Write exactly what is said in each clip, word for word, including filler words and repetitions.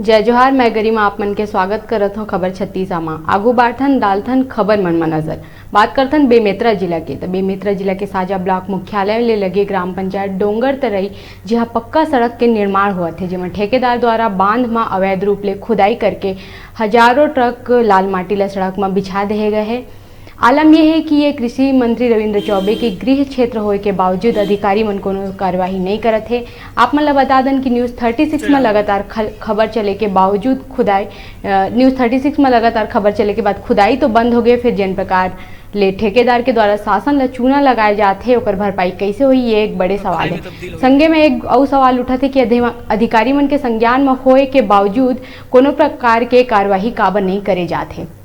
जय जोहार, मैं गरिमा आप मन के स्वागत करत हौं खबर छत्तीसा मा। आगू बाढ़थन, डालथन खबर मन म नजर। बात करथन बेमेतरा जिला के, त बेमेतरा जिला के साजा ब्लॉक मुख्यालय ले लगे ग्राम पंचायत डोंगर तरई, जिहां पक्का सड़क के निर्माण होवत हे, जेमा ठेकेदार द्वारा बांध म अवैध रूप ले खुदाई करके हजारों ट्रक लाल माटी ल सड़क म बिछा देहे गए हे। आलम ये हे कि ये कृषि मंत्री रविंद्र चौबे के गृह क्षेत्र होए के बावजूद अधिकारी मन कोनो कार्यवाही नइ करत हे। आप मन ल बता दन कि न्यूज थर्टी सिक्स म लगातार खल-, खबर चले के बावजूद खुदाई, अ, न्यूज थर्टी सिक्स म लगातार खबर चले के बाद खुदाई तो बंद हो गए, फिर जेन प्रकार ले ठेकेदार के द्वारा शासन ल चूना लगाए जात हे, ओकर भरपाई कैसे होही, ये एक बड़े सवाल हे। संगे में एक अउ सवाल उठत हे कि अधिमा-, अधिकारी मन के संज्ञान म होए के बावजूद कोनो प्रकार के कार्यवाही काबर नइ करे जात हे।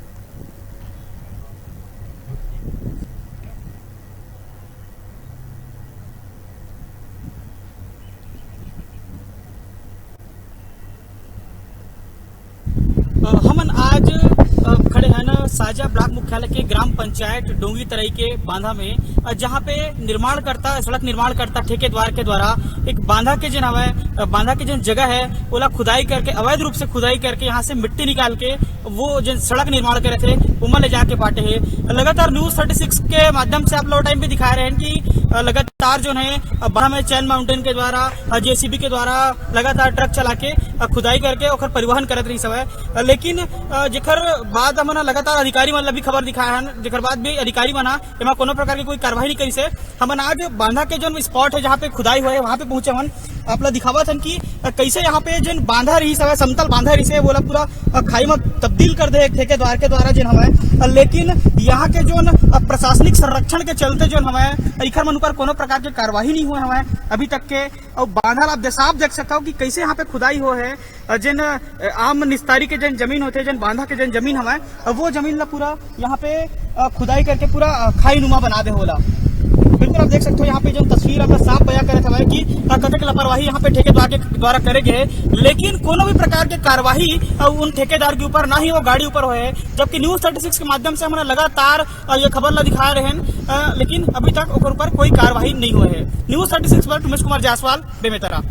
अ, हमन आज, अ, खड़े हन साजा ब्लॉक मुख्यालय के ग्राम पंचायत डोंगी तरई के बांधा में, अ, जहां पे निर्माणकर्ता, सड़क निर्माणकर्ता ठेकेदार के द्वारा एक बांधा के जेन हवय, अ, बांधा के जेन जगह है, ओला खुदाई करके, अवैध रूप से खुदाई करके, यहां से मिट्टी निकाल के वो जेन सड़क निर्माण करे थे, ओमा ले जाके पाटे हे। लगातार न्यूज थर्टी सिक्स के माध्यम से आप लोग टाइम भी दिखा रहे हैं कि, अ, लगातार जो है, अ, बांधा में चैन माउंटेन के द्वारा, अ, जेसीबी के द्वारा लगातार ट्रक चला के, अ, खुदाई करके ओकर परिवहन करत रहिस हवय। अ, लेकिन, अ, जेकर बाद हमन ह लगातार अधिकारी मन ल भी खबर दिखाए हन, जेकर बाद भी अधिकारी मन ह एमा कोनो प्रकार के कोई कार्रवाई नहीं करिस हे। हमन आज बांधा के जोन स्पॉट है, जहाँ पे खुदाई हुआ है, वहाँ पे पहुंचे हन। आप ला दिखावत हन कि, अ, कैसे यहाँ पे जेन बांधा रहिस हवय, समतल बांधा रहिस हे, वोला पूरा, अ, खाई में तब्दील कर दे एक ठेकेदार के द्वारा जेन हवय। अ, लेकिन यहाँ के जोन, अ, प्रशासनिक संरक्षण के चलते जोन हवय, इखर मन ऊपर कोनो प्रकार के कार्रवाई नहीं हुए हवय अभी तक के। अउ बांधा ला आप दे-, साफ देख सकत हव कि कैसे यहाँ पे खुदाई हो है। अ, जेन, अ, आम निस्तारी के जेन जमीन होथे, जेन बांधा के जेन जमीन हवय, अ, वो जमीन ला पूरा यहाँ पे, अ, खुदाई करके पूरा, अ, खाई नुमा बना दे होला। बिल्कुल आप देख सकते हो यहाँ पे जो तस्वीर आप साफ बयां करत हवय कि, अ, कतेक लापरवाही यहाँ पे ठेकेदार के द्वारा करे गए है, लेकिन कोनो भी प्रकार के कार्रवाई, अ, उन ठेकेदार के ऊपर ना ही वो गाड़ी ऊपर होए है। जबकि न्यूज थर्टी सिक्स के माध्यम से हमन लगातार, अ, ये खबर ला दिखा रहे हैं, अ, लेकिन अभी तक ओकर ऊपर कोई कार्रवाई नहीं हुए है। न्यूज थर्टी सिक्स पर उमेश कुमार जायसवाल, बेमेतरा।